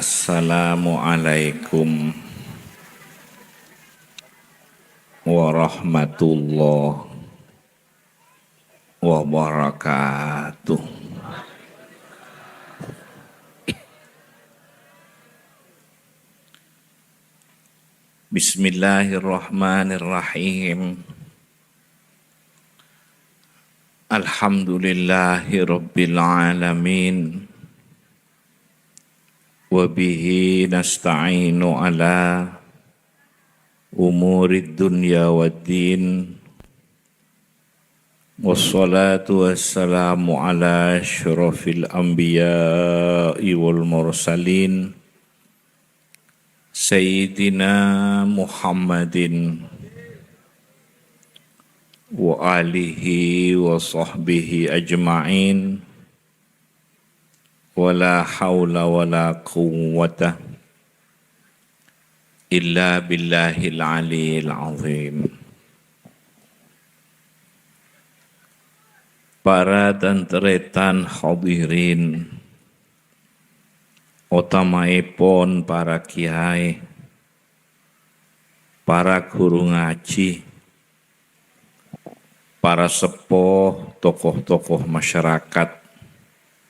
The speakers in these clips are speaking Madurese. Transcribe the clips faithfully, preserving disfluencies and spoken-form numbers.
Assalamualaikum warahmatullahi wabarakatuh. Bismillahirrahmanirrahim. Alhamdulillahi rabbil alamin. Wa bihi nasta'inu ala umurid dunya waddin. Wassalatu wassalamu ala asyrafil anbiya'i wal mursalin, Sayyidina Muhammadin wa alihi wa sahbihi ajma'in. Wa la haula wa la quwwata illa billahil aliyil azim. Para tan-tarètan hadirin, otamaèpon para kiai, para ghuru ngajhi, para seppo, tokoh-tokoh masyarakat,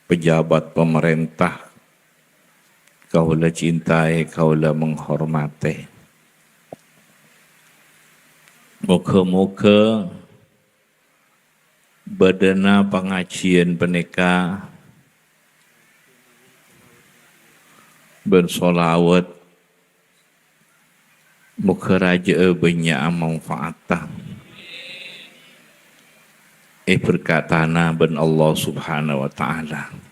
pejabat pemerintah, kaulâ cintai, kaulâ menghormati. Moghâ-moghâ bâdâna pangajiyân panèka bân sholawat moghâ rajâ'â bânnya'a manfaatta, èberkatana bân Allah Subhanahu wa Ta'ala.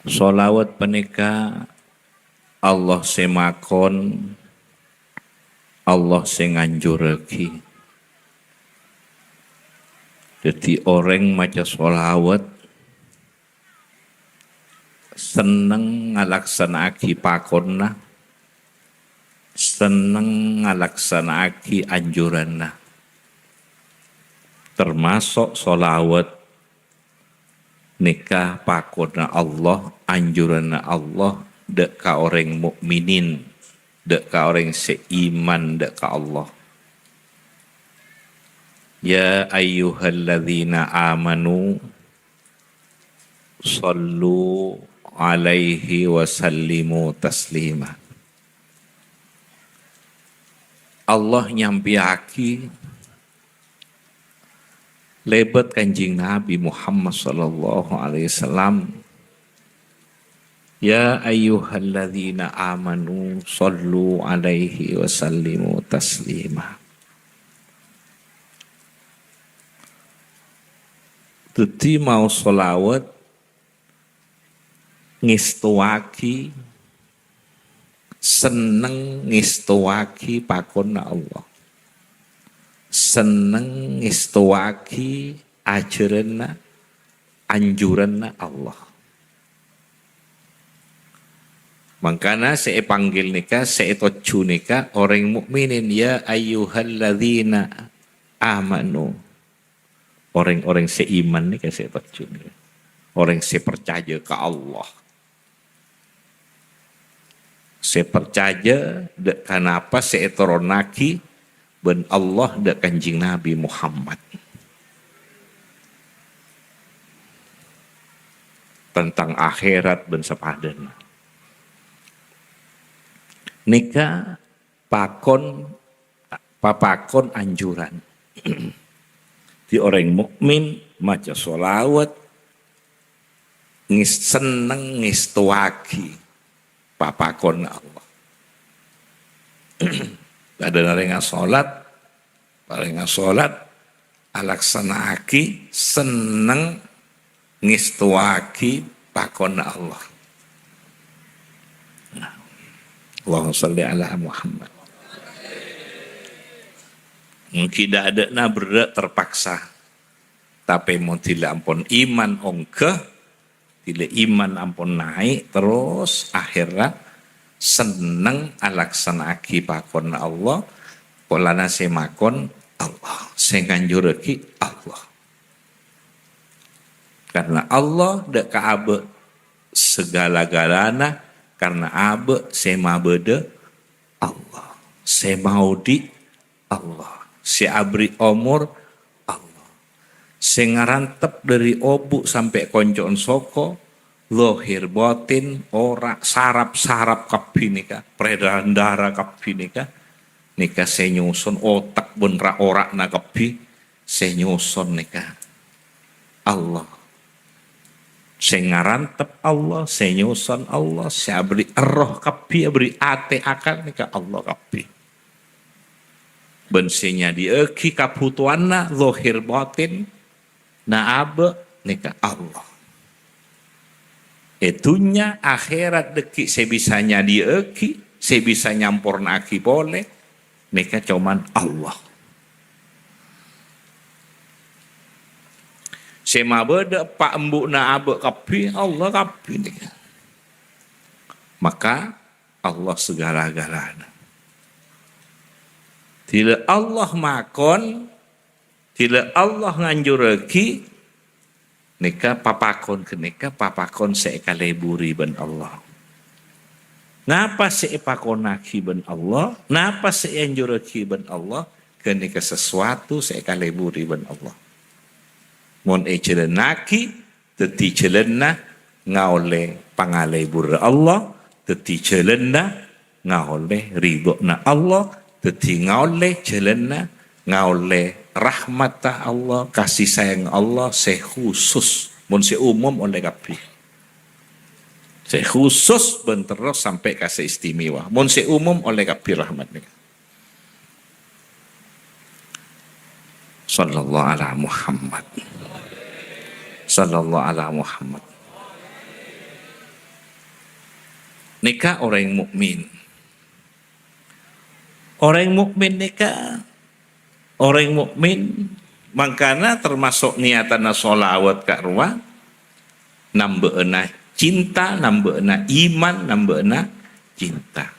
Sholawat panèka Allah sè makon, Allah sè nganjurraghi. Dhâddhi, orèng maca sholawat senneng ngalaksana'aghi pakonna, senneng ngalaksana'aghi anjuranna. Tamaso' sholawat nèka pakonna Allah, anjuranna Allah dhâ' ka orèng mukminin, dhâ' ka orèng sè iman dhâ' ka Allah. "Ya ayyuhalladzina amanu shallu alaihi wa sallimu taslima." Allah nyampèyaghi lèbât Kanjeng Nabi Muhammad sallallahu alaihi wasallam, "Ya ayyuhalladzina amanu shallu alaihi wa sallimu taslima." Dhâddhi, maos sholawat ngèstowaghi, senneng ngèstowaghi pakonna Allah. Senneng ngèstowaghi ajhârânna, anjuranna Allah. Mangkana sè èpanggil nèka, sè ètojjhu nèka orèng mukminin, "Ya ayyuhalladzina amanu." Orèng-orèng sè iman nèka sè ètojjhu nèka. Orèng sè parcajâ ka Allah. Sè parcajâ dhâ' ka napa sè ètoronnaghi bân Allah dhâ' Kanjeng Nabi Muhammad tentang akhèrat bân sapadhâna. Nèka pakon, papakon anjuran. Dhâddhi orèng mukmin maca sholawat ngès-, senneng ngèstowaghi papakonna Allah. Bâdâna orèng asholat, orèng asholat, alaksana'aghi, senneng ngèstowaghi pakonna Allah. Nah. Allahumma shalli ala Muhammad. Mungkin dhâ'-adâ'na berrâ' terpaksa. Tapè mon dhilâ ampon iman ongghâ, dhilâ iman ampon naè', terros akhèrra senneng alaksana'aghi pakonna Allah, polana sè makon Allah, sè nganjurraghi Allah. Karna Allah dâ' ka abâ' sagala-galana, karna abâ' sè mabâdâ Allah, sè maodi' Allah, sè aberri' omor Allah, sè ngarantep dâri obu' sampè' konco'en soko, lohèr batin, ora', sarap-sarap kabbhi nèka, peredaran dara kabbhi nèka, nèka sè nyoson otak bân ra'-ora'na kabbhi, sè nyoson nèka Allah. Sè ngarantep Allah, sè nyoson Allah, sè aberri' erroh kabbhi, aberri' atè akal nèka Allah kabbhi. Bân sè nyadhi'aghi kabhutowanna lohèr batin, na abâ' nèka Allah. È dhunnya, akhèrat dhâggi' sè bisa nyadhi'aghi, sè bisa nyamporna'aghi polè, nèka coma Allah. Sè mabâdâ eppa' embu'na abâ' kabbhi, Allah kabbhi nèka. Maka Allah sagala-galana. Dhilâ Allah makon, dhilâ Allah nganjurraghi, nèka papakon ghânèka papakon sè èkalèburi bân Allah. Napa sè èpakonnaghi bân Allah, napa sè èanjurraghi bân Allah, ghânèka sasuwatu sè èkalèburi bân Allah. Mon èjhâlânnaghi, dhâddhi jhâlânna ngaollè pangalèburrâ Allah, dhâddhi jhâlânna ngaollè ridhona Allah, dhâddhi ngaollè jhâlânna ngaollè rahmatta Allah, kasih sayang Allah sè khusus. Mon sè umum ollè kabbhi. Sè khusus bân terros sampè' ka sè istimewa. Mon sè umum ollè kabbhi rahmat nèka. Sallallahu ala Muhammad. Sallallahu ala Muhammad. Nèka orèng mukmin. Orèng mukmin nèka, orèng mukmin mangkana termasuk niyatanna sholawat ka'rowa, namba'ana cinta, namba'ana iman, namba'ana cinta.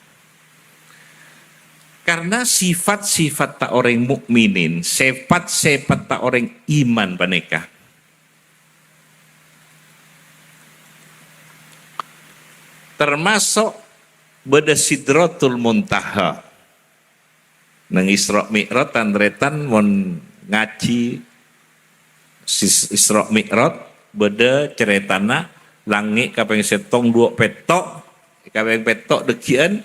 Karna sifat-sifatta orèng mukminin, sifat-sifatta orèng iman panèka termasuk bâdâ Sidratul Muntaha. Neng Isra Mi'raj, tan-tarètan mon ngajhi sis-, Isra Mi'raj, bâdâ carètana langngè' kapèng sèttong duwâ' pètto', kapèng pètto' dhâggi'ân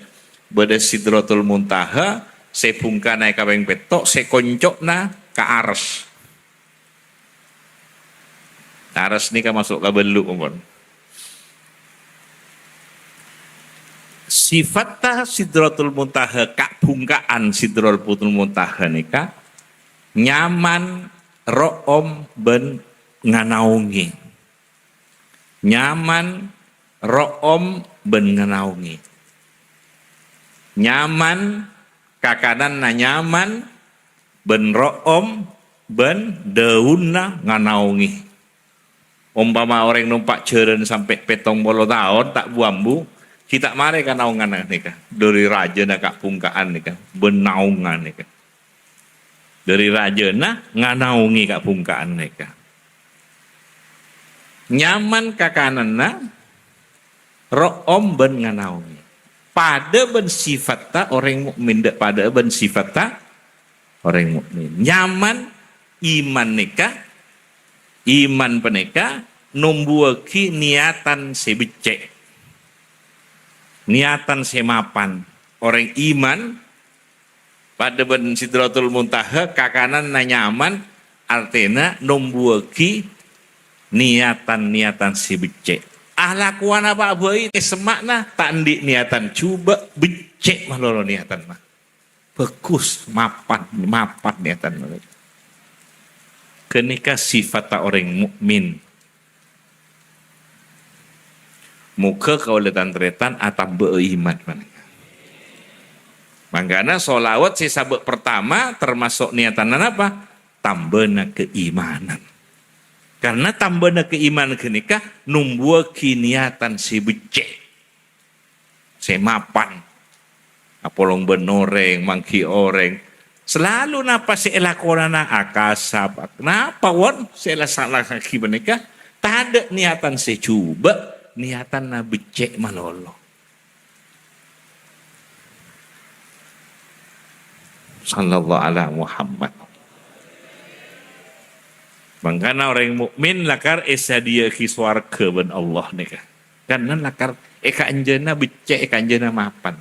bâdâ Sidratul Muntaha, sè bhungkana è kapèng pètto', sè konco'na ka Arsy. Arsy nèka maso' ka bâllu', ampon. Sifatta Sidratul Muntaha, kabhungka'an Sidratul Muntaha nèka nyaman, ro'om, bân nganaongè. Nyaman, ro'om, bân nganaongè. Nyaman, kakananna nyaman, bân ro'om, bân dâunna nganaongè. Ompama orèng nompa' jhâlân sampè' pèttong polo taon ta' bu-ambu, ghi' ta' marè ka naonganna nèka, dâri rajâna kabhungka'an nèka, bân naongan nèka. Dâri rajâna nganaongè kabhungka'an nèka. Nyaman kakananna, ro'om bân nganaongè. Padâ bân sifatta orèng mukmin, dâ' padâ bân sifatta orèng mukmin. Nyaman, iman nèka, iman panèka nombuwâghi niyatan sè beccè'. Niyatan sè mapan. Orèng iman padâ bân Sidratul Muntaha, kakananna nyaman, artèna nombuwâghi niyatan-niyatan sè beccè'. Alakowanna pa' bhâi, semma'na ta' andi' niyatan jhubâ', beccè' malolo niyatanna. Bhâghus, mapan, mapan niyatan. Ghânèka sifatta orèng mukmin. Moghâ kaulâ tan-tarètan atambâ'â iman panèka. Mangkana sholawat sè sabâ' pertama termasuk niyatanna napa? Tambâna kaimanan. Karna tambâna kaimanan ghânèka nombuwâghi niyatan sè beccè'. Sè mapan. Apolong bân orèng, mangghi orèng. Salalu napa sè èlakonana akasap. Napa won sè èlaksanaaghi panèka? Tadâ' niyatan sè jhubâ', niyatanna beccè' malolo. Sallallahu ala Muhammad. Mangkana orèng mukmin lakar èsadhiyâ'aghi sowarghâ bân Allah nèka. Karna lakar èkaanjhâna beccè', èkaanjhâna mapan.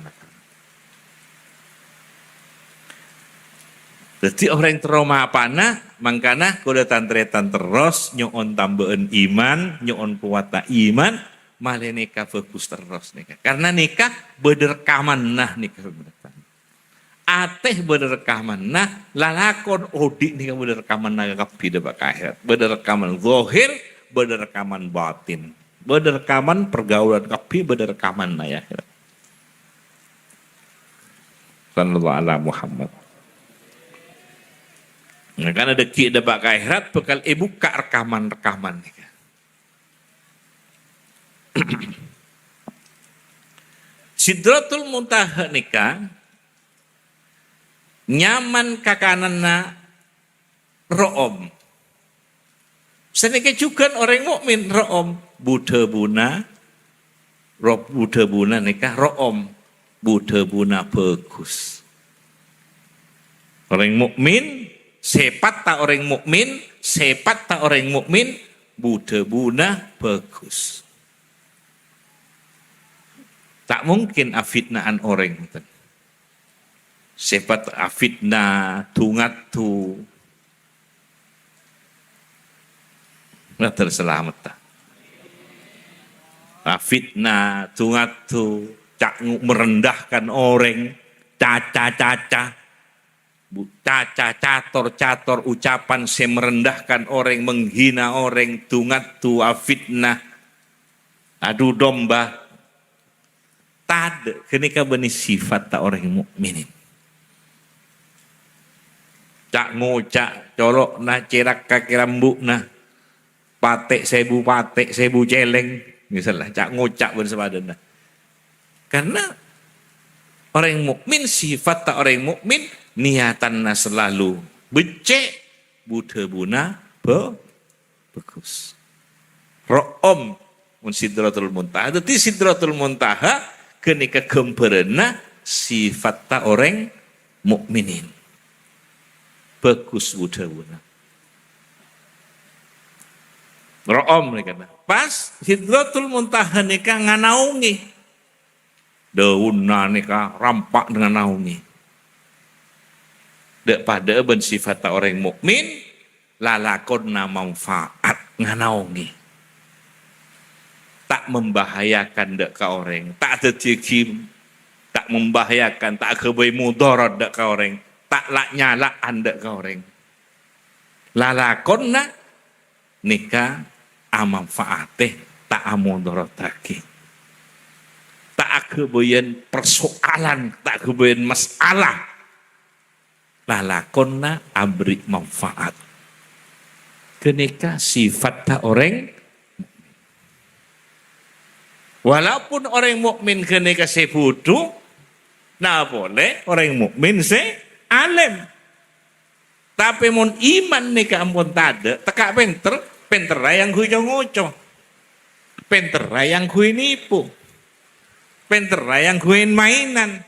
Dhâddhi orèng terro mapana, mangkana kaulâ tan-tarètan terros nyo'on tambâ'ân iman, nyo'on kowatta iman, malè nèka bhâghus terros nèka. Karna nèka bâdâ rekamanna nèka. Atè bâdâ rekamanna, lalakon odi' nèka bâdâ rekamanna kabbhi dâpa' ka akhèrat. Bâdâ rekaman zahir, bâdâ rekaman batin. Bâdâ rekaman pergaulan kabbhi, bâdâ rekamanna è akhèrat. Sallallahu ala Muhammad. Nah, karna dâgghi' dâpa' ka akhèrat bhâkal èbukka' rekaman-rekaman nèka. Sidratul Muntaha nèka nyaman kakananna ro'om. Sanèka jhughân orèng mukmin ro'om. Bu-dhâbuna, ro-, bu-dhâbuna nèka ro'om. Bu-dhâbuna bhâghus. Orèng mukmin, sèpatta orèng mukmin, sèpatta orèng mukmin, bu-dhâbuna bhâghus. Ta' mungkin afitna'an orèng, bhunten. Sèpat afitna, du-ngaddu. Ngater salamet, ta? Afitna, du-ngaddu, ca-, merendahkan orèng, caca-caca. Bu-, caca, cator-cator, ucapan sè merendahkan orèng, menghina orèng, du-ngaddu, afitna, adu domba. Tadâ', ghânèka bânnè sifatta orèng mukminin. Ca'-ngoca', colo'na, cèrak kakè rambu'na, patè' sèbu patè', sèbu cèlèng, misalnya, ca'-ngoca' bân sapadâna. Karna orèng mukmin, sifatta orèng mukmin, niyatanna salalu beccè', bu-dhâbuna bhâ-, bhâghus. Ro'om mon Sidratul Muntaha. Dhâddhi Sidratul Muntaha ghânèka ghâmbhârânna sifatta orèng mukminin. Bhâghus bu-dhâbuna. Ro'om nèka. Pas Sidratul Muntaha nèka nganaongè. Dâunna nèka rampa' nganaongè. Dâ'-padâ'â bân sifatta orèng mukmin, lalakonna manfaat nganaongè. Ta' membahayakan dâ' ka orèng, ta' dhâddhiyâghi, ta' membahayakan, ta' aghâbây modarat dâ' ka orèng, ta' la'-nyala'an dâ' ka orèng. Lalakonna nèka amanfaatè, ta' amodarataghi. Ta' aghâbâyân persoalan, ta' aghâbâyân masalah. Lalakonna abri' manfaat. Ghânèka sifatta orèng mukmin. Walaupun orèng mukmin ghânèka sè budhu, na polè orèng mukmin sè alèm. Tapè mon iman nèka ampon tadâ', tekka' pènter, pènterra èangghuy co-ngoco. Pènterra èangghuy nipo. Pènterra èangghuy mainan.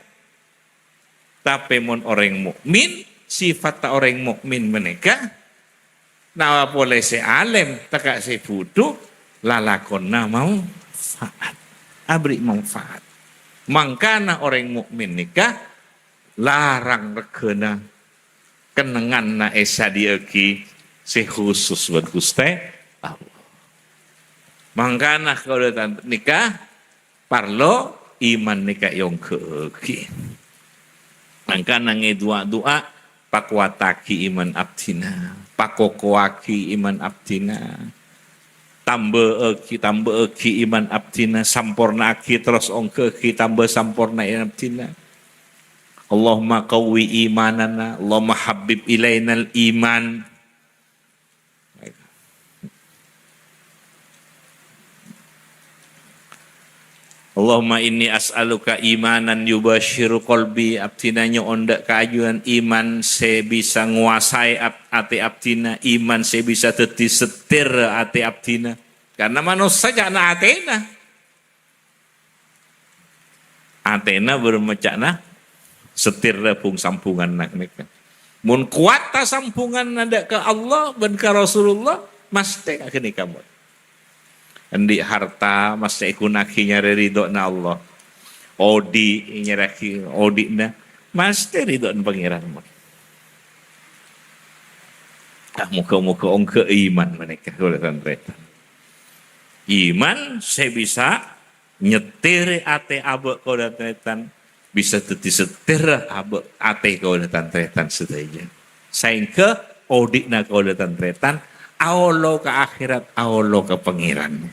Tapè mon orèng mukmin, sifatta orèng mukmin panèka, nawa polè sè alèm, tekka' sè budhu, lalakonna manfaat. Abri' manfaat. Mangkana orèng mukmin nèka larang reghâna kennengnganna èsadhiyâ'aghi sè khusus bân Ghustè Allah. Mangkana kaulâ tan-, nèka parlo iman nèka èongghâ'âghi. Mangkana ngè du'a-du'a, pakowattaghi iman abdhina, pakokowaghi iman abdhina. Tambâ'âghi, tambâ'âghi iman abdhina, samporna'aghi terros ongghâ'âghi tamba samporna iman abdhina. Allahumma qawwi imanana, Allahumma habbib ilainal iman. Allahumma inni as'aluka imanan yubasyiru qalbi, abdhina nyo'on dâ' kaajunan iman sè bisa ngowasaè at-, atè abdhina, iman sè bisa dhâddhi setir atè abdhina. Karna manossa ca'na atèna. Atèna bârâmma ca'na setirra bhung-sambhunganna ghânèka. Mon kowatta sambhunganna dâ' ka Allah bân ka Rasulullah, mastè ghânèka, mon. Andi' harta mastè èghunaaghi nyarè ridhona Allah. Odi' nyarèaghi odi'na mastè ridhona Pangèran, mon. Ah, moghâ-moghâ ongghâ iman ghânèka, kaulâ tan-tarètan. Iman sè bisa nyetèrè atè abâ' kaulâ tan-tarètan, bisa dhâddhi setirra abâ', atè kaulâ tan-tarètan sadhâjâ. Saèngghâ odi'na kaulâ tan-tarètan aolo ka akhèrat, aolo ka Pangèran.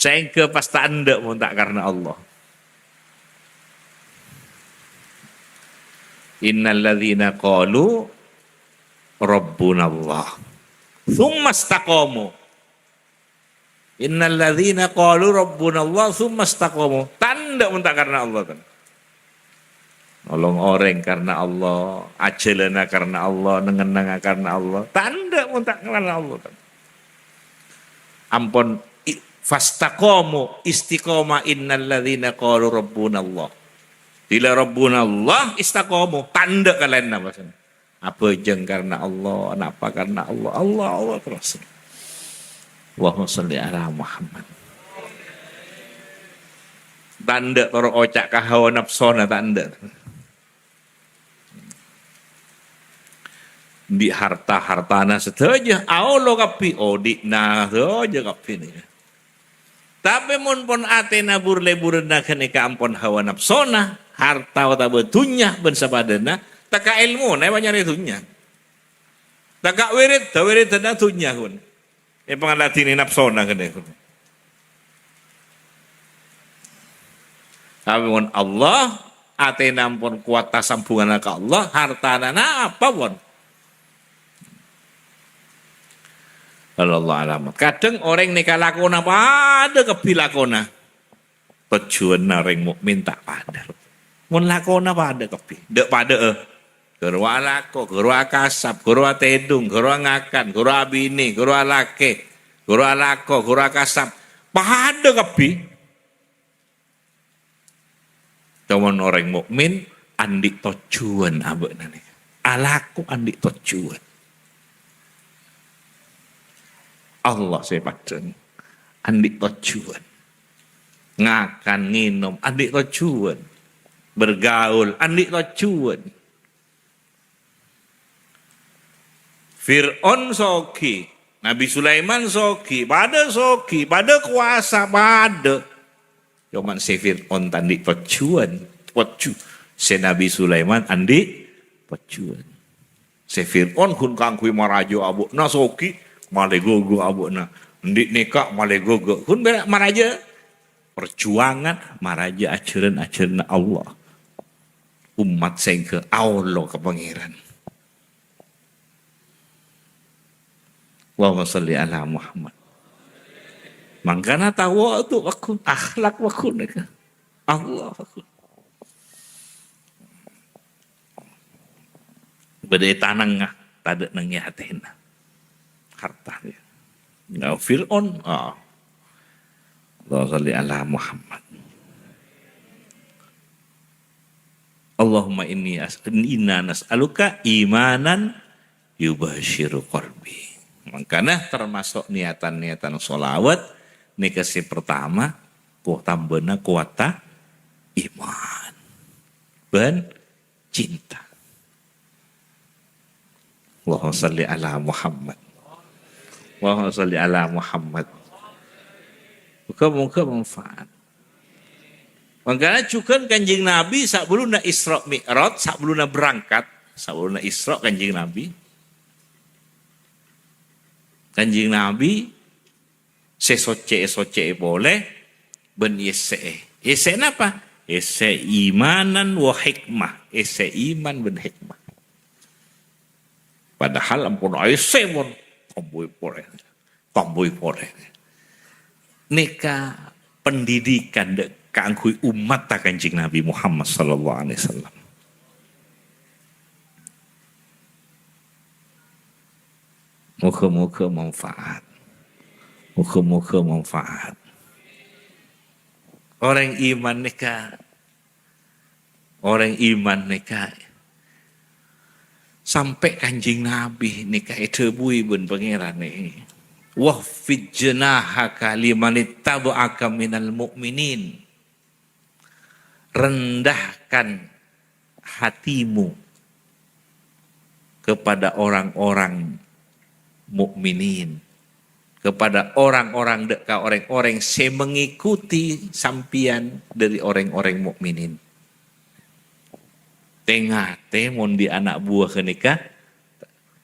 Saèngghâ pas ta' endâ' mon ta' karna Allah. Innal ladzina qalu rabbunallah, tsumma istaqamu. Innal ladzina qalu rabbunallah, tsumma istaqamu. Ta' endâ' mon ta' karna Allah, tan. Nolong orèng karna Allah, ajhâlâna karna Allah, neng-ennengnga karna Allah. Ta' endâ' mon ta' karna Allah, tan. Ampon i-, fastaqamu, istiqomah, innal ladzina qalu rabbunallah. Dhilâ rabbunallah, istaqamu, ta' endâ' ka laènna, maksudnya. Abhâjâng karna Allah, napa karna Allah, Allah, Allah terros. Allahumma shalli ala Muhammad. Ta' endâ' toro' oca' ka hawa napsona, ta' endâ'. Andi' harta, hartana sadhâjâ, aolo kabbhi, odi'na sadhâjâ kabbhi nèka. Tapè mon pon atèna bur-lèburânna ghânèka ampon hawa napsona, harta otabâ dhunnya bân sapadâna, tekka' èlmona èpanyarè dhunnya. Tekka' wirid, dhâ-wiridânna dhunnya, ghun. Èpangaladhinè napsona ghânèka. Tapè mon Allah, atèna ampon kowatta sambhunganna ka Allah, hartana napa pon. Sallallahu alaihi wasallam. Kadhâng orèng nèka lakona padâ kabbhi lakona. Tojjhuwânna orèng mukmin ta' padâ. Mon lakona padâ kabbhi, dâ' padâ'â. Ghâruwa alako, ghâruwa akasap, ghâruwa atèdung, ghâruwa ngakan, ghâruwa abinè, ghâruwa alakè, ghâruwa alako, ghâruwa akasap. Padâ kabbhi. Coma orèng mukmin andi' tojjhuwân abâ'na nèka. Alako andi' tojjhuwân. Allah sè paddhâng andi' tojjhuwân. Ngakan, ngènom, andi' tojjhuwân. Bergaul, andi' tojjhuwân. Fir'aun soghi, Nabi Sulaiman soghi, padâ soghi, padâ kobâsa, padâ. Coma sè Fir'aun ta' andi' tojjhuwân, tojjhu-, sè Nabi Sulaiman andi' tojjhuwân. Sè Fir'aun ghun kaangghuy marajâ abâ'na soghi, malè ghâghâ abâ'na. Andi' nèka malè ghâghâ. Ghun bhârâ' marajâ. Parjuwângan marajâ ajhârân-ajhârânna Allah. Ommat sèngghâ aolo ka Pangèran. Allahumma shalli ala Muhammad. Mangkana tawadu' bhâghus, akhlak bhâghus nèka. Allahu Akbar. Bâdâ è tanangnga, tadâ' neng è atèna. Harta, ya. Nah, Fir'aun, ah. Allahumma shalli ala Muhammad. Allahumma inni as-, inna nas'aluka imanan yubasyiru qalbi. Mangkana termasuk niatan-niatan sholawat nèka sè pertama, ko-, tambâna kowatta iman bân cinta. Allahumma shalli ala Muhammad. Allahumma shalli ala Muhammad. Moghâ-moghâ manfaat. Mangkana jhughân Kanjeng Nabi sabellunna Isra Mi'raj, sabellunna berangkat, sabellunna Isra Kanjeng Nabi. Kanjeng Nabi sè soccè-, èsoccè'è polè bân èssè'è. Èssè napa? Èssè imanan wa hikmah. Èssè iman bân hikmah. Padahal ampon aèssè mon, tambâi polè. Tambâi polè. Nèka pendidikan dâ-, kaangghuy ommatta Kanjeng Nabi Muhammad sallallahu alaihi wasallam. Moga-moga manfaat. Moga-moga manfaat. Orèng iman nèka, orèng iman nèka sampè' Kanjeng Nabi nèka èdhâbuwi bân Pangèran nè, "Wakhfid janahaka limanittaba'aka minal mu'minin." Rendahkan hatimu kepada orang-orang mukminin, kepada orang-orang de-, ka orèng-orèng sè mengikuti sampèyan dâri orèng-orèng mukminin. Tè-ngatè mon dâri ana' buwâ ghânèka,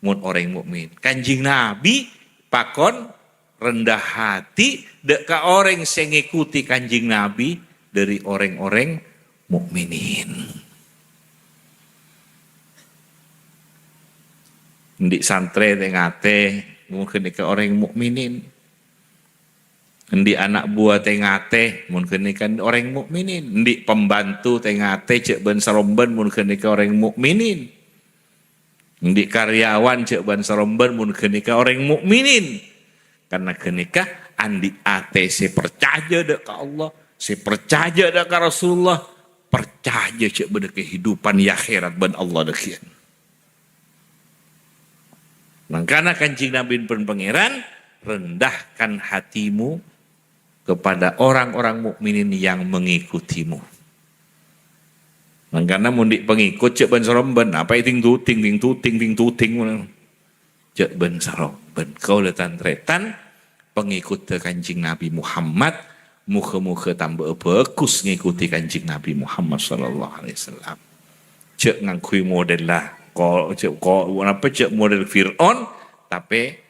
mon orèng mukmin. Kanjeng Nabi pakon rendah hati dâ' ka orèng sè ngèkoti Kanjeng Nabi dâri orèng-orèng mukminin. Endi' santrè tè-ngatè, mon ghânèka orèng mukminin. Endi' ana' buwâ tè-ngatè, mon ghânèka orèng mukminin. Endi' pembantu tè-ngatè, jhâ' bân sarombân, mon ghânèka orèng mukminin. Endi' karyawan jhâ' bân sarombân mon ghânèka orèng mukminin. Karna ghânèka andi' atè sè parcajâ dâ' ka Allah, sè parcajâ dâ' ka Rasulullah, parcajâ jhâ' bâdâ kehidupan è akhèrat bân Allah dhâggi'ân. Mangkana Kanjeng Nabi bân Pangèran, "Rendahkan hatimu kepada orang-orang mukminin yang mengikutimu." Mangkana mon endi' pangèkot jhâ' bân-sarombân, apa ting-tuting, ting-tuting, ting-tuting ngono. Jhâ' bân-sarombân. Kaulâ tan-tarètan pangèkotta Kanjeng Nabi Muhammad, moghâ-moghâ tambâ'â bhâghus ngèkoti Kanjeng Nabi Muhammad sallallahu alaihi wasallam. Jhâ' ngangghuy modella, ko-, jhâ', ko-, napa jhâ' model Fir'aun, tapè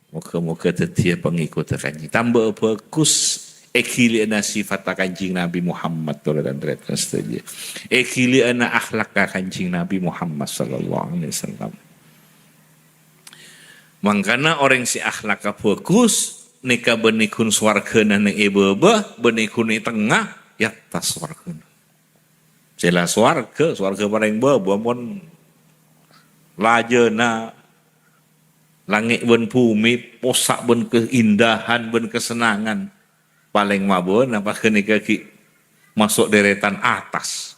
moghâ-moghâ dhâddhiyâ pangèkotta Kanjeng. Tambâ'â bhâghus èghili'ânna sifatta Kanjeng Nabi Muhammad, kaulâ tan-tarètan sadhâjâ. Èghili'ânna akhlakka Kanjeng Nabi Muhammad sallallahu alaihi wasallam. Mangkana orèng sè akhlakka bhâghus, nèka bânnè ghun sowarghâna neng è bâbâ, bânnè ghun è tengnga, è attas sowarghâna. Sè la sowarghâ, sowarghâ palèng bâbâ, ampon lajâna langngè' bân bhumè, possa' bân keindahan bân kasennangan. Palèng mabâna, apa ghânèka ghi' maso' dèrètan attas.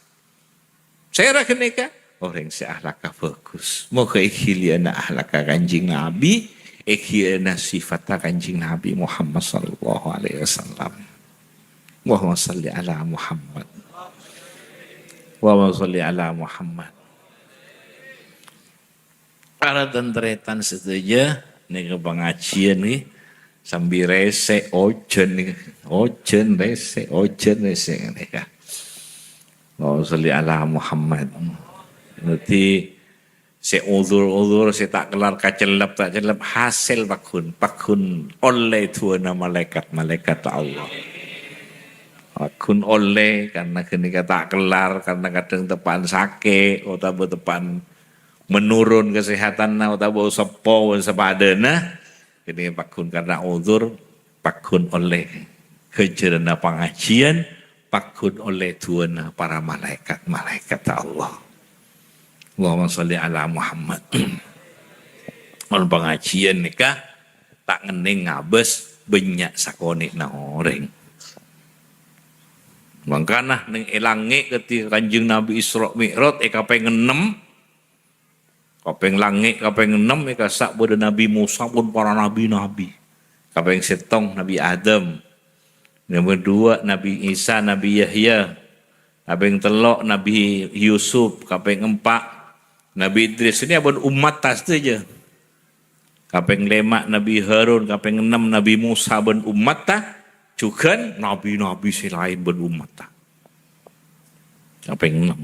Sèra ghânèka? Orèng sè akhlakka bhâghus. Moghâ èghili'ânna akhlakka Kanjeng Nabi, èghili'ânna sifatta Kanjeng Nabi Muhammad sallallahu alaihi wasallam. Allahumma shalli ala Muhammad. Allahumma shalli ala Muhammad. Para tan-tarètan sadhâjâ, nèka pangajiyân nèka sambi rèsè', ojhân nèka. Ojhân rèsè', ojhân rèsè' nèka. Allahumma shalli ala Muhammad. Dhâddhi, sè udzur-udzur, sè ta' kellar kacellep, ta' cellep, hasèl pagghun. Pagghun ollè du'âna malaèkat-malaèkat Allah. Pagghun ollè, karna ghânèka ta' kellar, karna kadhâng teppa'an sakè', otabâ teppa'an menurun kasehatanna otabâ seppo bân sapadhâna, kènè pagghun karna udzur, pagghun ollè ghânjhârânna pangajiyân, pagghun ollè du'âna para malaèkat-malaèkat Allah. Allahumma shalli ala Muhammad. Mon pangajiyân nèka ta' ngennèng ngabâs bânnya' sakonè'na orèng. Mangkana neng è langngè' ketika Kanjeng Nabi Isra Mi'raj è kapèng ennem, Kapèng langngè', kapèng ennem, è kassa' bâdâ Nabi Musa bân para nabi-nabi. Kapèng sèttong Nabi Adam. Nomor dua Nabi Isa, Nabi Yahya. Kapèng tello' Nabi Yusuf. Kapèng empa' Nabi Idris. Ini bân ommatta sadhâjâ. Kapèng lèma' Nabi Harun. Kapèng ennem Nabi Musa bân ommatta. Jhughân nabi-nabi sè laèn bân ommatta. Kapèng ennem.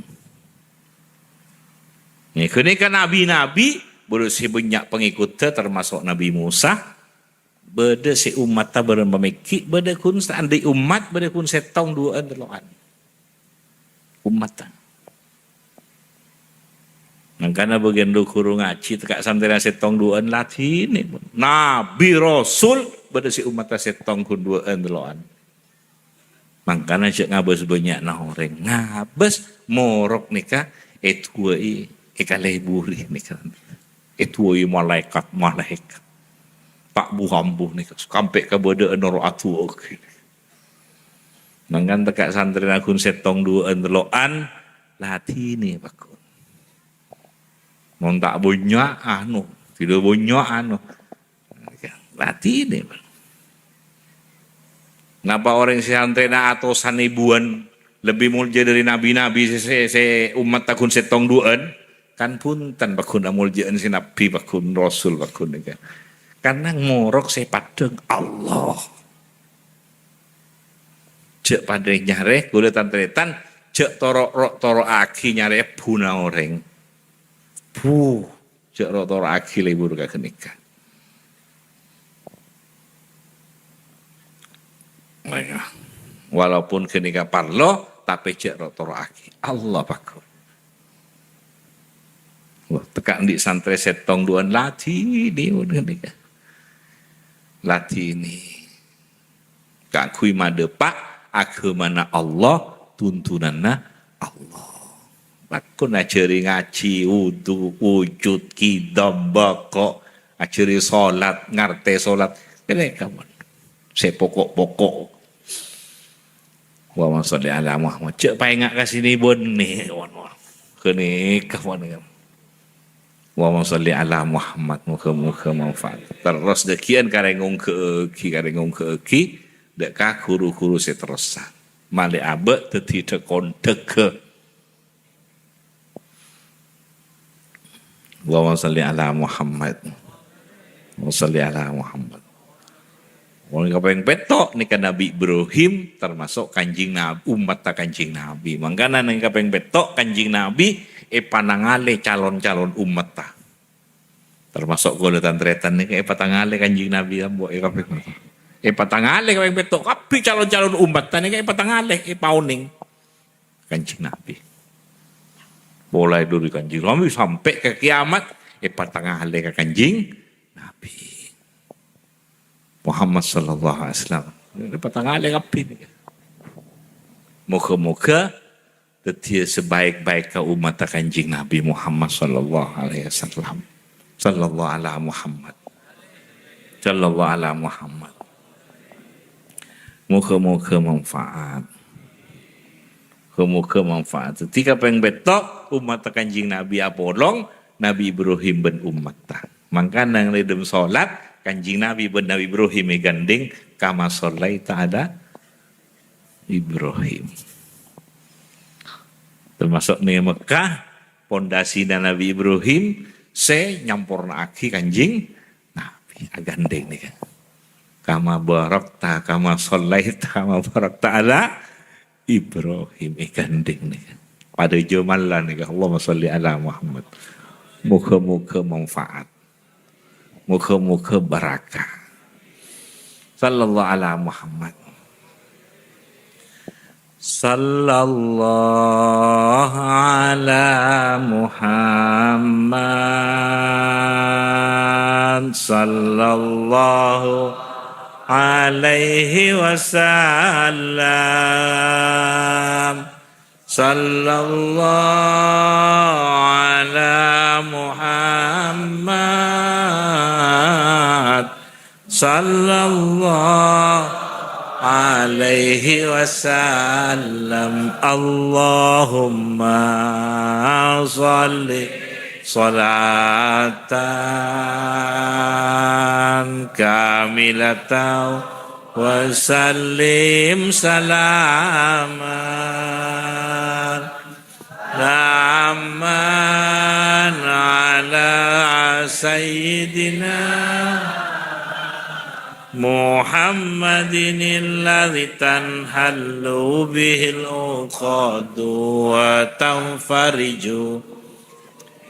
Nè, ghânèka nabi-nabi, bâdâ sè bânnya' pangèkotta, termasuk Nabi Musa. Bâdâ sè ommatta bârâmpa mèghi', bâdâ ghun saandhi' ommat, bâdâ ghun sèttong, duwâ'ân, tello'an. Ommatta. Mangkana bâgiyân lu ghuru ngajhi, tekka' santrèna sèttong, duwâ'ân, ladhinè. Nabi, rasul, bâdâ sè ommatta sèttong, ghun duwâ'ân, tello'an. Mangkana jhâ' ngabâs bânnya'na orèng. Ngabâs morok nèka èduwâi, èkalèburi nèka. Èduwâi malaèkat-malaèkat. Pak Bu Hambu nèka, sampè' kabâdâ'ân noro' adu'a ghi. Mangkana tekka' santrèna ghun sèttong duwâ'ân tello'an, ladhinè, Pak Gun. Mon ta' bânnya', anu, tidak bânnya', anu. Ladhinè, Pak. Napa orèng sè santrèna atosan èbuwân lebbi molja dâri nabi-nabi sè, sè, sè ommatta ghun sèttong duwâ'ân? Kan bhunten, Pak Gun, amolja'an sè nabi, Pak Gun, rasul, Pak Gun, nèka. Karna ngorok sè padhâng Allah. Jhâ' padhâ nyarè, kaulâ tan-tarètan, jhâ' toro', ro-, toro'aghi nyarè ebbhuna orèng. Bu, jhâ' ro-, toro'aghi lebur ka ghânèka. Ayo. Walaupun ghânèka parlo, tapè jhâ' ro-, toro'aghi. Allah, Pak Gun. Wah, tekka' andi' santrè sèttong duwâ'ân ladhinè, mon ghânèka. Ladhinè. Kaangghuy madhâpa' aghâmana Allah, tuntunanna Allah. Bâkto ajhâri ngajhi, wudu, ujud, qiyam, bengko', ajhâri sholat, ngartè sholat. Kènè' kabbhi. Sè pokok-pokok. Allahumma sholli ala Muhammad. Jhâ' paènga' ka sini bânnè. Ghânèka, ghânèka. Allahumma sholli ala Muhammad. Moghâ-moghâ manfaat. Terros dhâggi'ân karè ngongghâ'aghi, karè ngongghâ'aghi. Dâ' ka ghuru-ghuru sè terrosan. Malè abâ' dhâddhi dhâ-, kondhâghâ. Allahumma sholli ala Muhammad. Allahumma sholli ala Muhammad. Wong kapèng pètto' nèka Nabi Ibrahim, termasuk Kanjeng Nab-, ommatta Kanjeng Nabi. Mangkana neng kapèng pètto' Kanjeng Nabi èpatangalè calon-calon ommatta. Termasuk kaulâ tan-tarètan nèka èpatangalè Kanjeng Nabi, ambo, è kapèng pètto'. Èpatangalè kapèng pètto', kabbhi calon-calon ommatta nèka èpatangalè, èpaonèng. Kanjeng Nabi. Mulai dâri Kanjeng Nabi sampè' ka kiamat, èpatangalè ka Kanjeng Nabi Muhammad sallallahu alaihi wasallam. Èpatangalè kabbhi nèka. Moghâ-moghâ dhâddhiyâ sebaik-baik ka ommatta Kanjeng Nabi Muhammad sallallahu alaihi wasallam. Sallallahu ala Muhammad. Sallallahu ala Muhammad. Moghâ-moghâ manfaat. Moghâ-moghâ manfaat. Dhâddhi kapèng pètto', ommatta Kanjeng Nabi apolong, Nabi Ibrahim bân ommatta. Mangkana neng è dâlem sholat, Kanjeng Nabi bân Nabi Ibrahim èghândhèng, "Kama shallaita ala Ibrahim." Termasuk neng Mekkah, pondasina Nabi Ibrahim sè nyampornaaghi Kanjeng Nabi, aghândhèng nèka. "Kama barakta, kama shallaita, kama barakta ala Ibrahim," èghândhèng nèka. Padâ jhâ' mala nèka, "Allahumma sholli ala Muhammad." Moghâ-moghâ manfaat. Moghâ-moghâ barakah. Sallallahu ala Muhammad. Sallallahu ala Muhammad. Sallallahu alaihi wasallam. Sallallahu ala Muhammad. Sallallahu alaihi wasallam. Allahumma shalli shalatan kamilatan wa sallim salaman salaman ala sayyidina Muhammadin alladzi tanhallu bihil uqadu wa tanfariju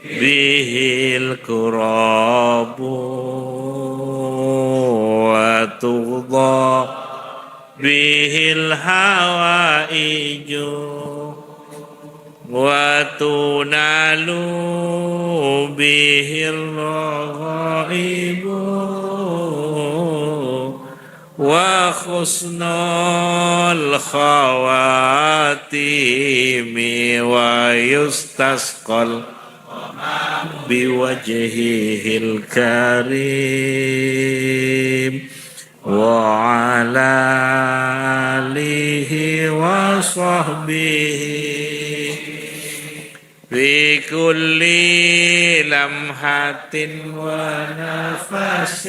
bihil kurabu wa tuqda bihil hawaiju wa tunalu bihil raghaibu wa husnul khawatimi wa yustasqal بوجهه الكريم وعلى آله وصحبه في كل لمحة ونفس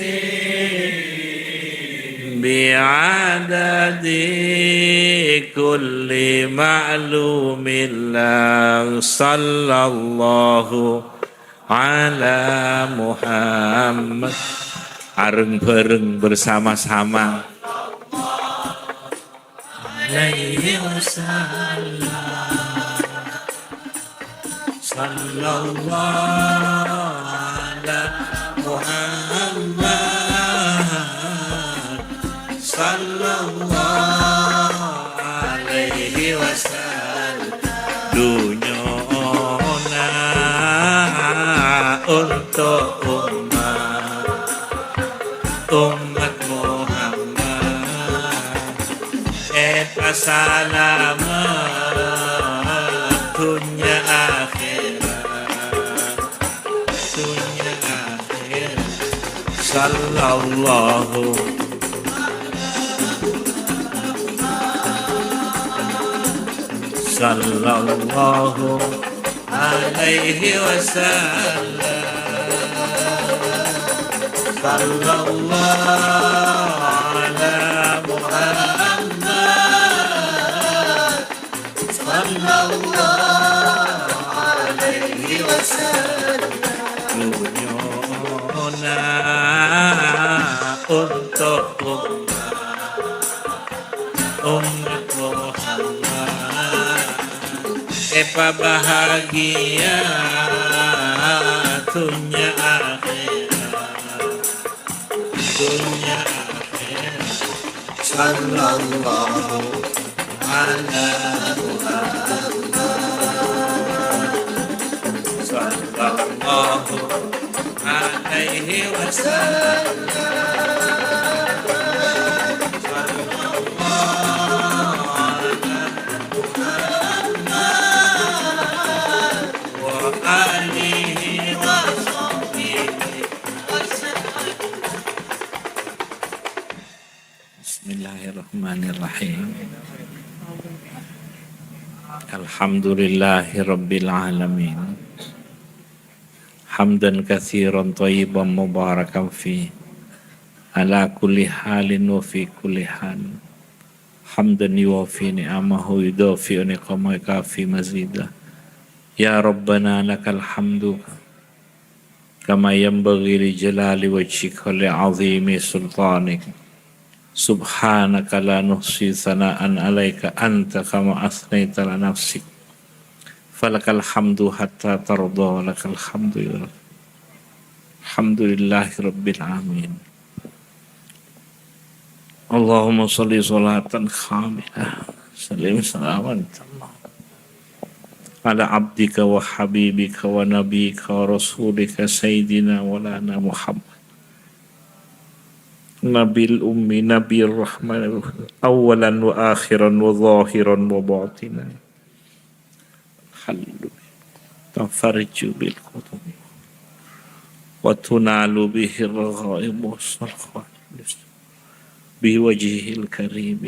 بعدد كل معلوم لك. صلى الله على محمد. Areng-bareng bersama-sama. عليه وسلم. صلى الله على محمد. صلى الله عليه وسلم. Dunyana untuk umat, umat Muhammad. Èpasalamet dhunnya akhèrat, dhunnya akhèrat. Sallallahu, sallallahu alaihi wasallam. Sallallahu ala Muhammad. Sallallahu alaihi wasallam. Dunyana untuk umat, umat Muhammad. Èpabahagiyâ dhunnya akhèrat. Dunya akhèrat. Sallallahu ala Muhammad. Sallallahu alaihi wasallam. Sallallahu ala Muhammad wa alihi wa sahbihi. Bismillahirrahmanirrahim. Alhamdulillahi rabbil alamin. Hamdan katsiran thayyiban mubarakan fih. Ala kulli halin wa fi kulli hal. Hamdan yuwafi ni'amahu yudafi'u niqamahu yukafi mazida. Ya Rabbana lakal hamdu kama yanbaghi li jalali wajhika wa li azimi sultanik. Subhanaka la nuhsi tsana'an 'alaika anta kama atsnaita 'ala nafsik. Falakal hamdu hatta tardha, lakal hamdu ya Rabb. Alhamdulillahi rabbil alamin. Allahumma shalli sholatan kamilah. Sallim salaman tamma. Ala abdika wa habibika wa nabiyika wa rasulika sayyidina maulana Muhammad. Nabil ummi, Nabil rahman, awwalan wa akhiran wa zahiran wa batinan. Hallu. Tafarju bil qutub. Wa tunalu bihi raghaib wa salawat. Bi wajhihil karim.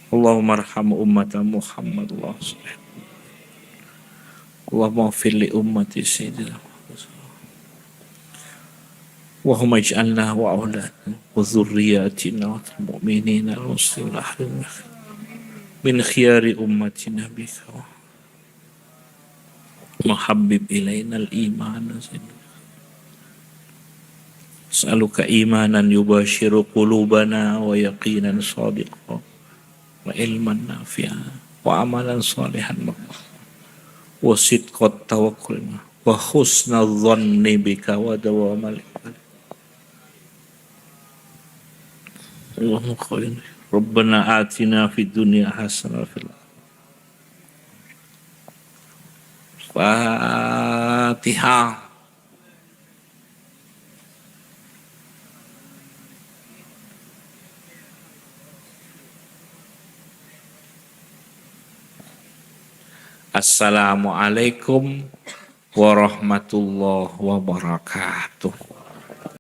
Allahumma arham ummata Muhammad. Allahumma ighfir li ummati Sayyidina Muhammad. Allahumma ij'alna wa auladana wa dzurriyyatina wa mu'minina wal muslimin min khiyari ummati nabika wa habbib ilainal iman. As'aluka imanan yubashiru qulubana wa yaqinan shadiqan wa ilman nafi'an wa amalan shalihan maqbula wa sidqat tawakkul wa husna dhanni bika wa dawamal iqbal. Allahumma khair. Rabbana atina fid dunya hasanah wa fil Fatihah. Assalamualaikum warahmatullahi wabarakatuh.